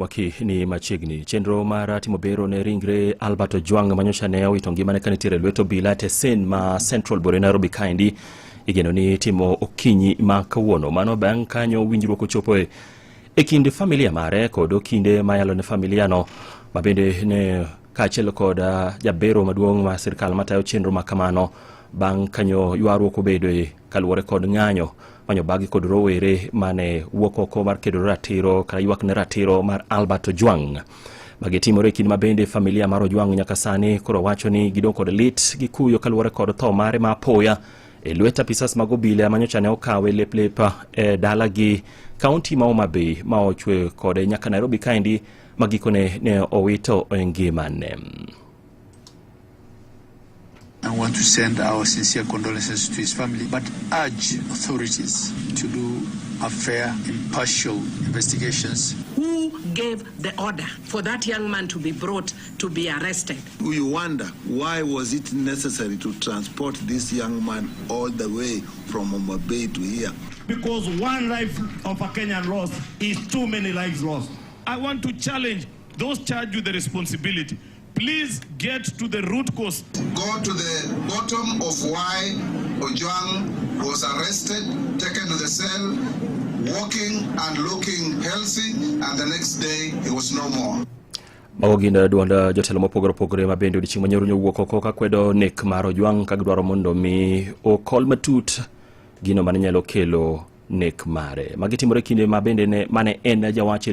Waki ni machiegni. Chenro mar timo bero ne ringre Albert Ojwang manyocha ne owito ngimane ka nitiere lwet obila e tesen ma Central Bore Nairobi kaendi igeno ni timo okinyi ma kawuono. Mano bang' kanyo winjruok ochopo e kind familia mare kod okinde mayalo ne familia no ma bende ne kaachiel kod jabero maduong' mar sirkal matayo chenro ma kamano bang' kanyo ywaruok obedoe kaluwore kod ng'anyo manyo bagi kod rowere mane wuok oko mar kedo ratiro kata ywak ne ratiro mar Albert Ojwang. Magi timore e kinde ma bende familia mar Ojwang nyaka sani koro wacho ni gidong' kod lit gi kuyo kaluwore kod tho mare ma apoya e lwet apisas mag obila manyocha ne okawe lep lep e dalagi kaunti ma Homa Bay ma ochwe kode nyaka Nairobi kaendi ma gikone ne owito ngimane. I want to send our sincere condolences to his family, but urge authorities to do a fair, impartial investigations. Who gave the order for that young man to be brought to be arrested? You wonder why was it necessary to transport this young man all the way from Homa Bay to here? Because one life of a Kenyan lost is too many lives lost. I want to challenge those charged with the responsibility. Please get to the root cause. Go to the bottom of why Ojwang was arrested, taken to the cell, walking and looking healthy, and the next day he was no more. Mago gin duond jotelo mopogore opogore ma bende odiechieng' manyoro nyowuok oko ka kwedo nek mar Ojwang' ka gidwaro mondo mi okol matut gino mane nyalo kelo nek mare. Magi timore kinde ma bende ne, mane en jawach e